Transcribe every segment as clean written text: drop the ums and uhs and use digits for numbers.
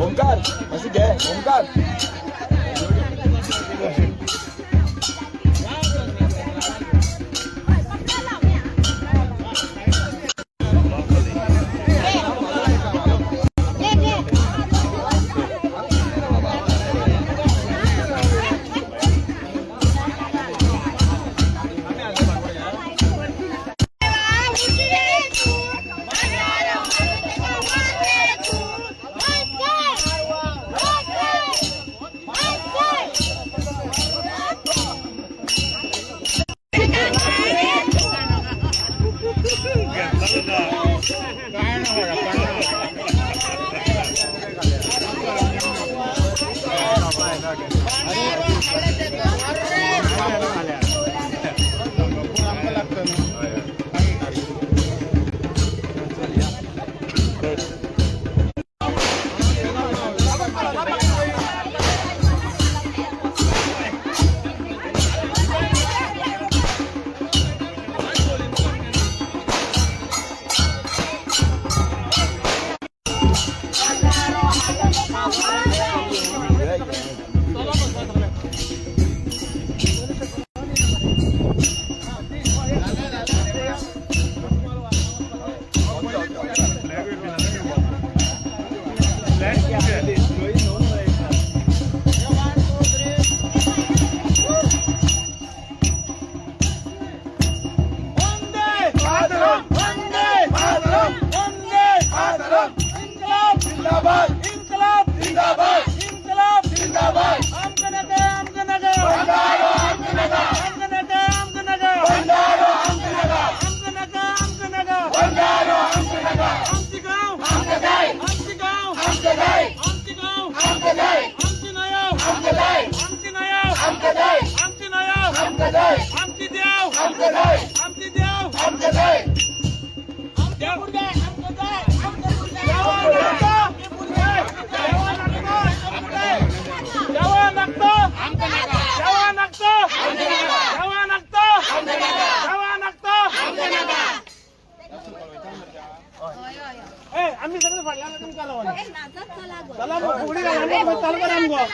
ओमकार अशी घे ओमकार. आम्ही सगळे फाटल्यान तुमकां लागून चला मग फुगडी घाला आमकां, चालू करा आमकां.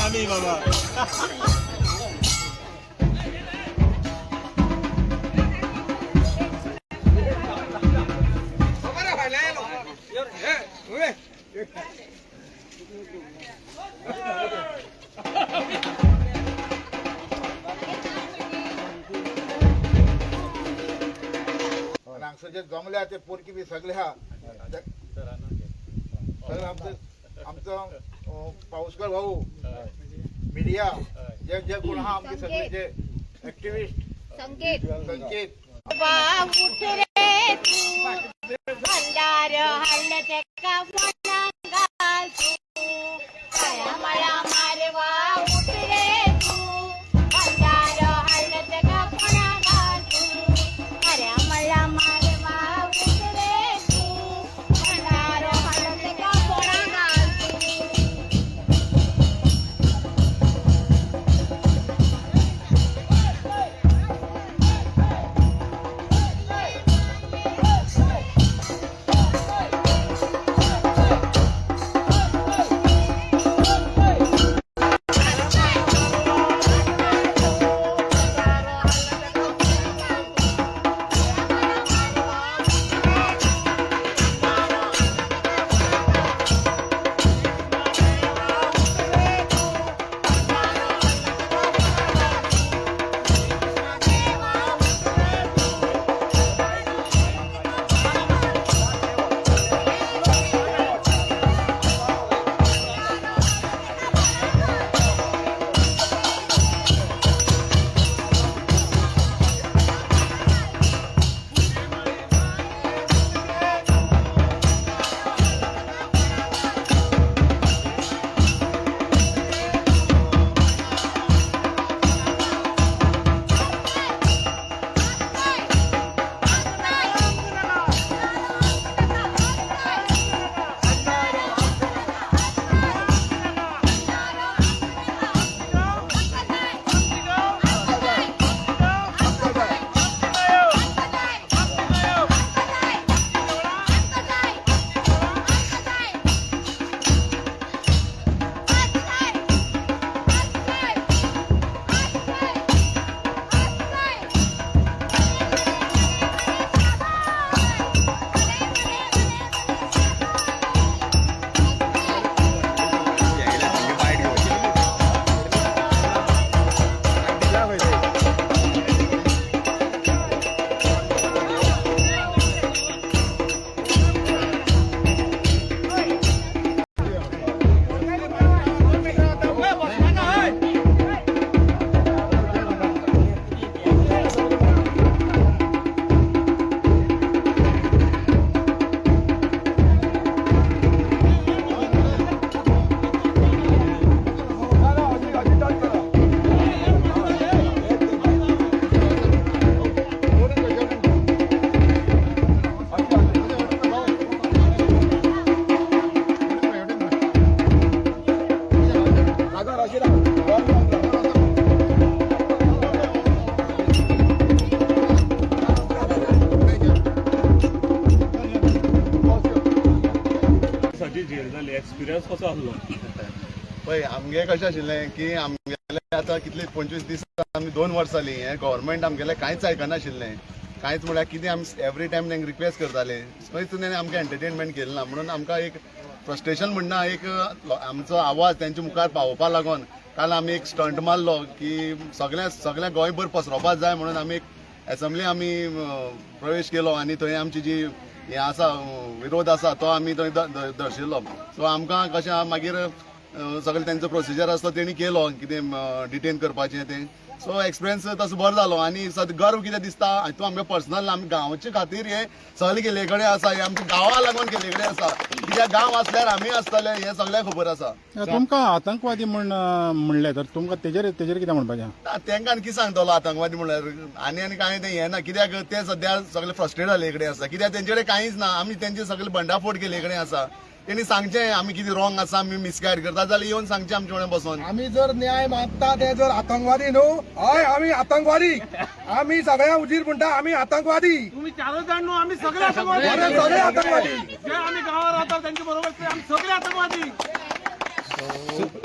आमी बाबा. आणि हांगसर जे जमल्या ते पोरकी बी सगळे आहा. सगळे आमचे आमचो पावसकर भाऊ, मिडिया, जे जे कोण आहा आमचे सगळे जे एक्टिविस्ट. संकेत. संकेत. बा उठ रे तू, भंडार हाडले तेका फोनाक घाल तू. काया माया मारवा, उठ रे तू, भंडार हाडले तेका फोनाक घाल तू. काया माया मारवा, उठ रे तू, भंडार हाडले तेका फोनाक घाल तू. साठी झेल जाली, एक्सपिरियन्स कसो आसलो? पळय, आमगे कशें आशिल्लें की आमगेले आतां कितले 25 दीस, आमी 2 वर्सां जालीं, हें गव्हर्मेंट आमगेलें कांयच आयकनाशिल्लें. कांयच म्हळ्यार कितें, आमी एवरी टायम तांकां रिक्वेस्ट करताले, खंयच तेणें आमकां एंटरटेनमेंट केलें ना. म्हणून आमकां एक फ्रस्ट्रेशन म्हणना, एक आमचो आवाज तेंच्या मुखार पावोवपा लागून काल आमी एक स्टंट मारलो की सगळ्या सगळ्या गोंयभर पसरोवपा जाय म्हणून आमी एक एसेंब्ली आमी प्रवेश केलो आनी थंय आमची जी हें आसा, विरोध आसा, तो आमी थंय दर्शिल्लो. सो आमकां कशें आहा, मागीर सगळें तेंचो प्रोसिजर आसलो, तेणी केलो कितें डिटेन करपाचें तें. सो एक्सपिरियन्स तसो बरो जालो आनी सद्या गर्व कितें दिसता हातूंत आमगे पर्सनल, आमी गांवचे खातीर हें सगळें केल्ले कडेन आसा. हें आमच्या गांवा लागून केल्ले कडेन आसा, कित्याक गांव आसल्यार आमी आसतले हें सगळ्यांक खबर आसा. तुमकां आतंकवादी म्हण म्हणले तर तुमकां तेजेर कितें म्हणपाचें? तांकां आनी कितें सांगतलो आतंकवादी म्हणल्यार? आनी आनी कांय तें हें ना, कित्याक ते सद्या सगळे फ्रस्ट्रेट जाल्ले कडेन आसा, कित्याक तेंचे कडेन कांयच ना. आमी तेंचे सगळे बंडाफोड केल्ले कडेन आसा. तेणी सांगचें आमी कितें रॉंग आसा, आमी मिसगायड करता जाल्यार येवन सांगचें आमचे कडेन बसोन. आमी जर न्याय मागता ते जर आतंकवादी न्हू, हय आमी आतंकवादी, आमी सगळ्या उजीर म्हणटा आमी आतंकवादी. तुम्ही चारच जाण न्हू, आम्ही सगळे आतंकवादी. बरे, सगळे आतंकवादी. जे आम्ही गावात राहतात त्यांच्या बरोबर ते आम्ही सगळे आतंकवादी.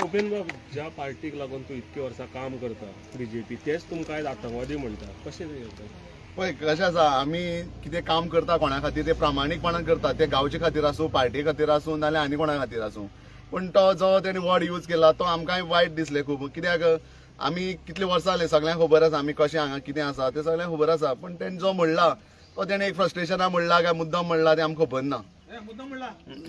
उपेंद्र बाब, ज्या पार्टीक लागून तूं इतकी वर्सां काम करता बीजेपी, तेच तुमकां आयज आतंकवादी म्हणटा, कशें तें जाता? पळय कशें आसा, आमी कितें काम करता कोणा खातीर ते प्रामाणीकपणान करता, ते गांवचे खातीर आसूं, पार्टी खातीर आसूं, नाल्यार आनी कोणा खातीर आसूं. पूण तो जो तेणी वर्ड यूज केला तो आमकांय वायट दिसलें खूब, कित्याक आमी कितले वर्सां जाले सगळ्यांक खबर आसा आमी कशें हांगा कितें आसा तें सगळ्यांक खबर आसा. पूण तेणी जो म्हणला तो तेणें एक फ्रस्ट्रेशना म्हणला काय मुद्दम म्हणला तें आमकां खबर ना.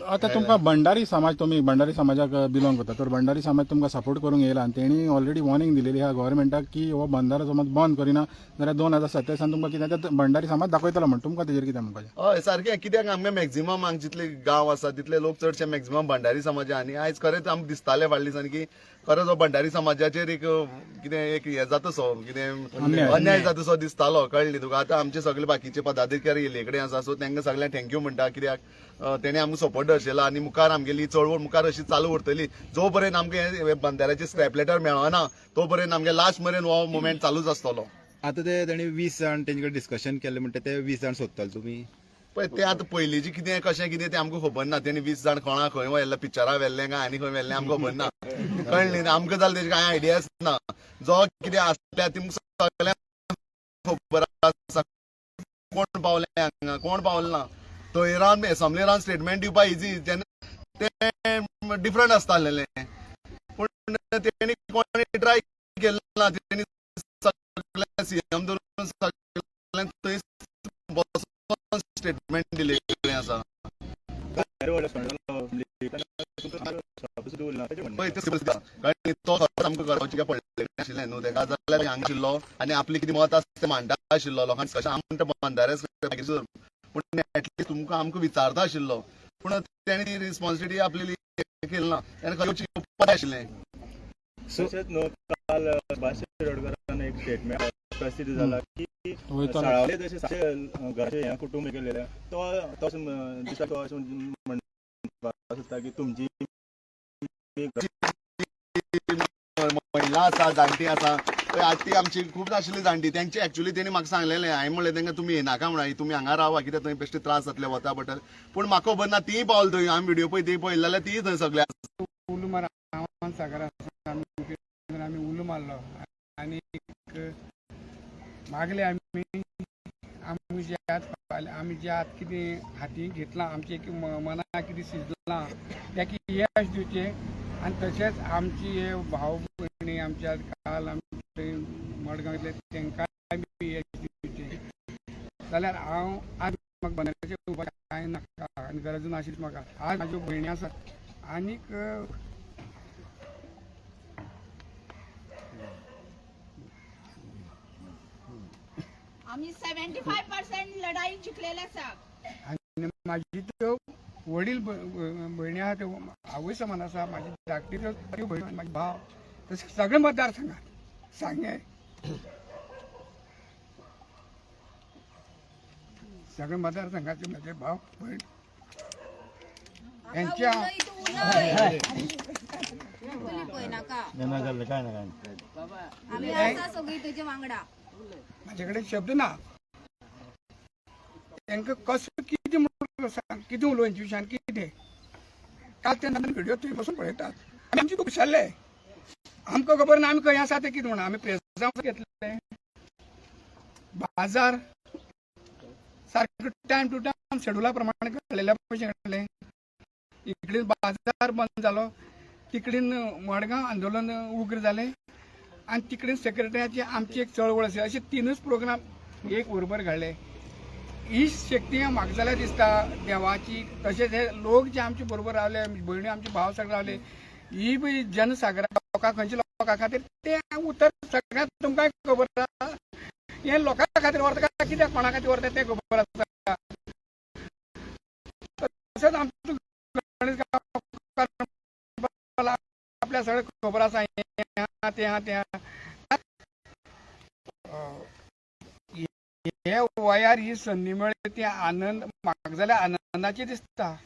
आतां तुमकां भंडारी समाज, तुमी भंडारी समाजाक बिलोंग करता, तर भंडारी समाज तुमकां सपोर्ट करूंक येयला आनी तेणी ऑलरेडी वॉर्निंग दिलेली आहा गव्हर्मेंटाक की हो बंधारो समज बंद करिना जाल्यार 2027 तुमकां कितें तें भंडारी समाज दाखयतलो म्हण, तुमकां तेजेर कितें म्हणपाचें? हय सारकें, कित्याक आमगे मॅक्झिमम हांगा जितले गांव आसा तितले लोक चडशे मॅक्झिमम भंडारी समाज. आनी आयज खरेंच आमकां दिसतालें फाटल्या दिसांनी की खरेंच हो भंडारी समाजाचेर एक कितें एक हें जाता सो कितें अन्याय जाता सो दिसतालो, कळ्ळी तुका. आतां आमचे सगळे बाकीचे पदाधिकारी येयल्ले कडेन आसा, सो तांकां सगळ्यांक thank you म्हणटा, कित्याक तेणी आमकां सपोर्ट दर्शयला आनी मुखार आमगेली चळवळ मुखार अशी चालू उरतली. जो पर्यंत आमकां हे बंधाऱ्याचे स्क्रॅप लेटर मेळना तो पर्यंत आमगे लास्ट मेरेन हो मुवमेंट चालूच आसतलो. आता ते ताणी 20 जाण तेंचे कडेन डिस्कशन केलें म्हणटा, ते 20 जाण सोदताले तुमी? पळय ते आतां पयलींचे कितें कशें कितें तें आमकां खबर ना. तेणी 20 जाण कोणा खंय व्हेल्ले, पिक्चरां व्हेल्ले काय आनी खंय व्हेल्ले आमकां खबर ना, कळ्ळें न्ही. आमकां जाल्यार तेजी कांय आयडियाच ना. जो कितें आसल्या तुमकां सगळ्यांक खबर आसा कोण पावले हांगा कोण पावले ना. थंय रावन एसम्बली रावन स्टेटमेंट दिवपा इजी, जेन्ना तें डिफरंट आसतालें. पूण तेणी कोणी ट्राय केलें ना, तेणी सगळ्या सीएम धरून सगळ्यांक थंय बसोन स्टेटमेंट दिलें आसा. पळय तें कळ्ळें, तो खरोच आमकां करपाचें कितें पडलें आशिल्लें न्हू तेका, जाल्यार हांगा आशिल्लो आनी आपलें कितें मत आसा तें मांडटा आशिल्लो लोकांक. कशें आमी म्हणटा बंधारे पूण एटलिस्ट तुमकां आमकां विचारता आशिल्लो, पूण तेणी ती रिस्पॉन्सिबिलिटी आपली केली ना, तेणें खंय येवपाक जाय आशिल्लें. तशेंच न्हू, काल सुभाष शिरोडकरान एक स्टेटमेंट प्रसिद्ध जाला की वयतालो. साळावले जशें 700 घराचें हें कुटुंब केलेलें, तो तो अशें दिसता, तो अशें म्हणपाक सोदता की तुमची महिला आसा, जाणटी आसा, पळय आज ती आमची खूब आशिल्ली जाणटी, तेंची एक्चुअली तेणी म्हाका सांगलेलें, हांवें म्हणलें तांकां तुमी येनाका म्हणून, तुमी हांगा रावा कित्याक थंय बेश्टे त्रास जातले वता बटर. पूण म्हाका खबर ना तीय पावल थंय, आमी व्हिडियो पळय ती पळयली जाल्यार तीय थंय सगळे उलो मार आव्हान सागर आसा, आमी उलो मारलो आनी मागले आमी आमी जे आज आमी जे आज कितें हाती घेतलां, आमचें मना कितें शिजलां ताका यश दिवचें. आनी तशेंच आमची हे भाव भयणी आमच्या काल आमचे मडगांव तांकांय बी यश दिवचें. जाल्यार हांव आज म्हाका बंधाऱ्याचें उपाय कांय नाका आनी गरज नाशिल्ली म्हाका. आज म्हाज्यो भयणी आसात आनीक आमी 75% लढाई जिखलेले आसा. आनी म्हाजी त्यो वडील भयणी आहा त्यो आवय समान आसा, म्हाजी धाकटी त्यो भयण, म्हाजे भाव, तशें सगळे मतदारसंघात सांगें सगळे मतदारसंघाचे म्हाजे भाव भयण यांच्या उलय तूं उलय, तूं लिपय नाका. आमी आसा सगळीं तुजे वांगडा. म्हाजे कडेन शब्द ना, तांकां कसो कितें म्हणून सांग, कितें उलोवं हेंचे विशयान कितें. काल ते व्हिडियो थंय बसून पळयतात आमी, आमचे खूब विचारले, आमकां खबर ना आमी खंय आसा तें कितें म्हणून. आमी प्रेसांव घेतले, बाजार सारको टायम टू टायम शेड्युला प्रमाणे काडलेल्या भशेन काडलें. इकडेन बाजार बंद जालो, तिकडेन मडगांव आंदोलन उग्र जालें आनी तिकडेन सेक्रेटरीची आमची एक चळवळ आसली. अशे तिनूच प्रोग्राम एक बरोबर घडले. ही शक्ती म्हाका जाल्यार दिसता देवाची. तशेंच हे लोक जे आमचे बरोबर रावले, भयणी आमचे भाव सगळे रावले, ही बी जनसागरा लोकां खंयच्या लोकां खातीर तें उतर सगळ्यांक तुमकां खबर आसा. हें लोकां खातीर व्हरता काय कित्याक कोणा खातीर व्हरता तें खबर आसा. तशेंच आमचो गणेश गांवकार आपल्या सगळें खबर आसा, हें आहा तें आहा तें आहा. हे वयार ही संदी मेळ्ळी ती आनंद म्हाका जाल्यार आनंदाची दिसता.